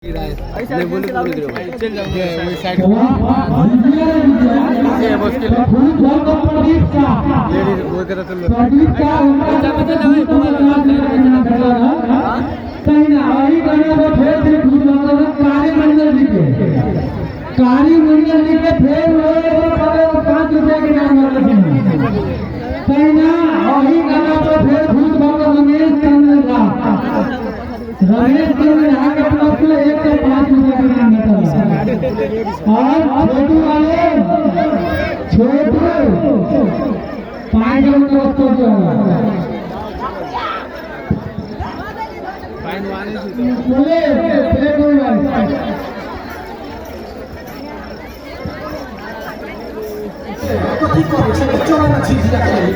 कारी मंडल जी के फेर 5 रुपया के नाम तहिना वही गाना पर फेर भूत भक्त रमेश चंद्र झा, रमेश चंद्र झा के तरफ से 105 रुपया के नाम भेटल। और छोटू वाले छोटू 5 रुपये बोले प्ले कोई की करै छै? चल ना झिझिया खेले।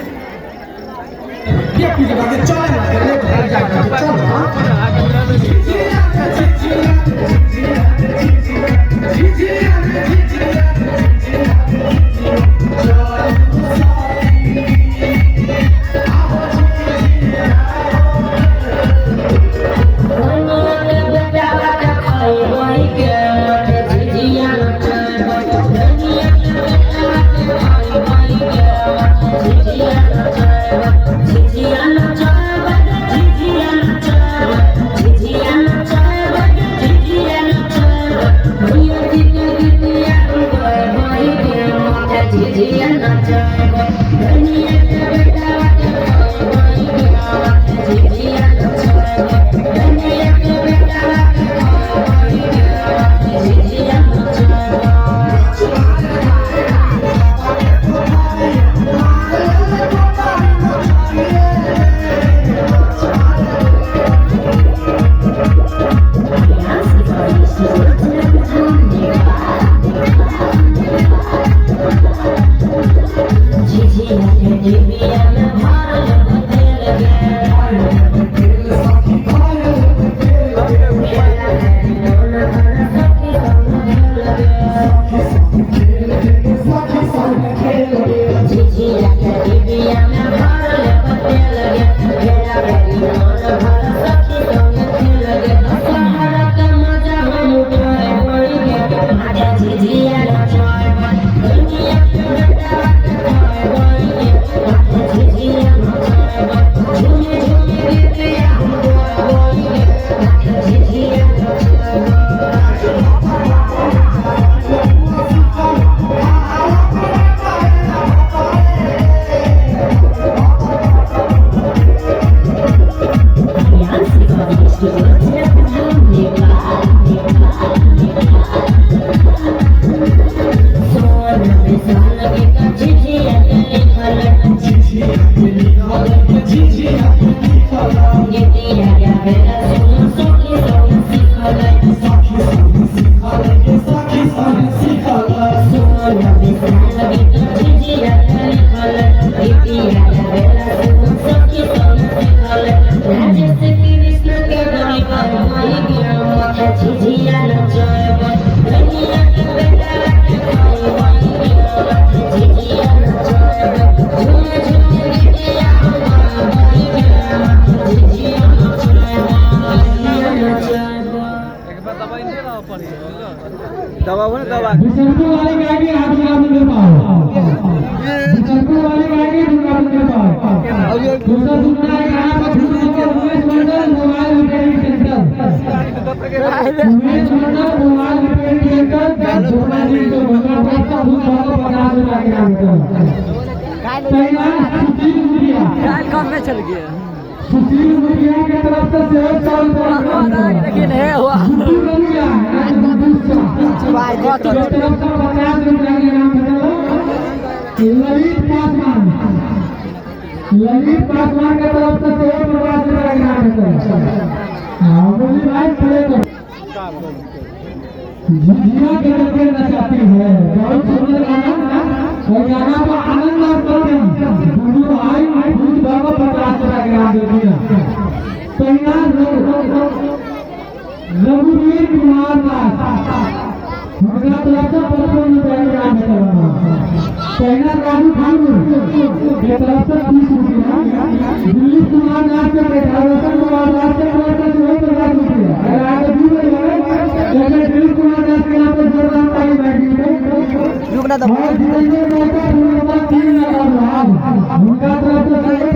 के पूजे बागे, चल ना लेट हो जाए, चल ना। दबाओ ना दबा। बिशनपुर वाले गाड़ी हाथ मिला मंदिर पाओ, बिशनपुर वाले गाड़ी दुर्गा मंदिर पाओ। दूसरा सुनना है गाना पर Umesh Mandal mobile repairing centre, Umesh Mandal mobile repairing centre Durga ji को भगवान का भूत भागो 50 रुपया के नाम पर। पहला सुशील मुखिया, कम में चल गया सुशील मुखिया के तरफ से 100 रुपया। लेकिन है हुआ तरफ से 50 रुपया के नाम। ललित पासवान, ललित पासवान के तरफ से 50 रुपया के नाम। हाँ बोली भाई प्ले करो। झिझिया के लगे नचाती है, बहुत सुंदर गाना और गाना पर आनंद और सत्यम दोनों भाई भूत बाबा 50 रुपया के नाम दे दिया। पहला रघुवीर कुमार दास हुनका तरफ से 55 रुपया के नाम भेटल। पहला राजू ठाकुर के तरफ से 30 रुपया। दिलीप कुमार दास के बेटा रोशन कुमार दास के तरफ से 50 रुपया। अगर आगे 20 रुपया। दबा। और जितेंद्र मेहता 3,000 हुनका तरफ से।